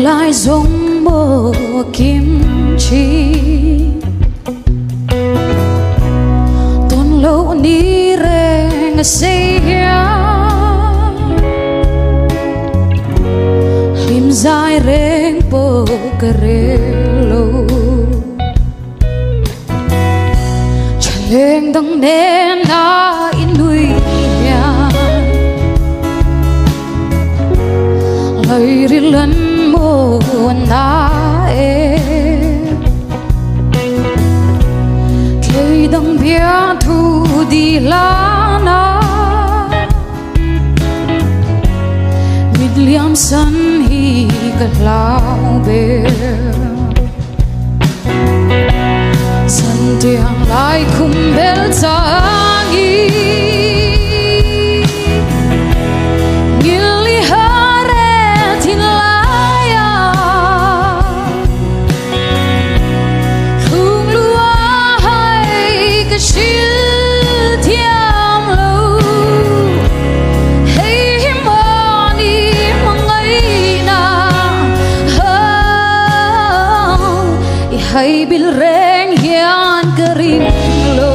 Tunlai zawng maw kim thin Tawn loh ni reng a sei hian Hlim zai reng pawh ka rel lo Thaleng dang nen a inui hian Lairil an maw na e Tlei dang bia thu di la na Mit liam san hi ka hlau ber Zan tiang lai khum bel changi Ngil i hare thin lai a Lung lua hai ka hril thiam lo Hei hi maw ni hmangaihna I hai bil reng hian ka ring lo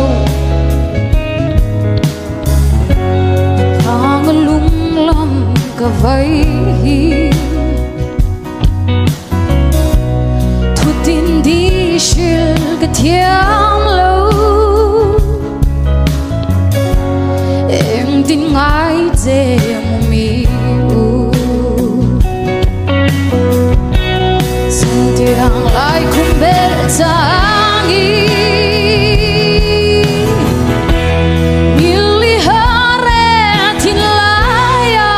Thang lung lam ka vai hi Thu tin di hril ka thiam lo Engtin ngai che maw mi u Zantiang lai khum bel changi Ngil i hare thin lai a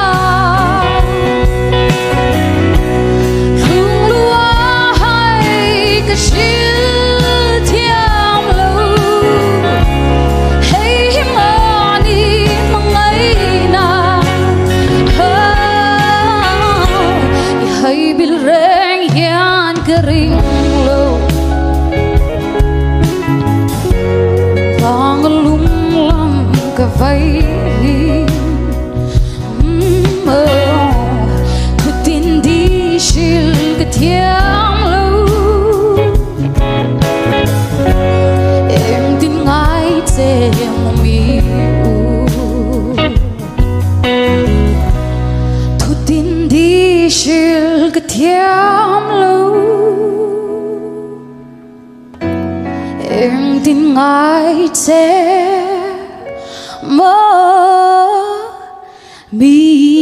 Lung lua hai ka hril thiam lo Hei hi maw ni hmangaihna I hai bil reng hian ka ring lo Vang lung lam ka vai hi Thu tin di hril ka thiam lo Engtin ngai che maw mi u Thu tin di hril ka thiam lo Engtin ngai che maw mi.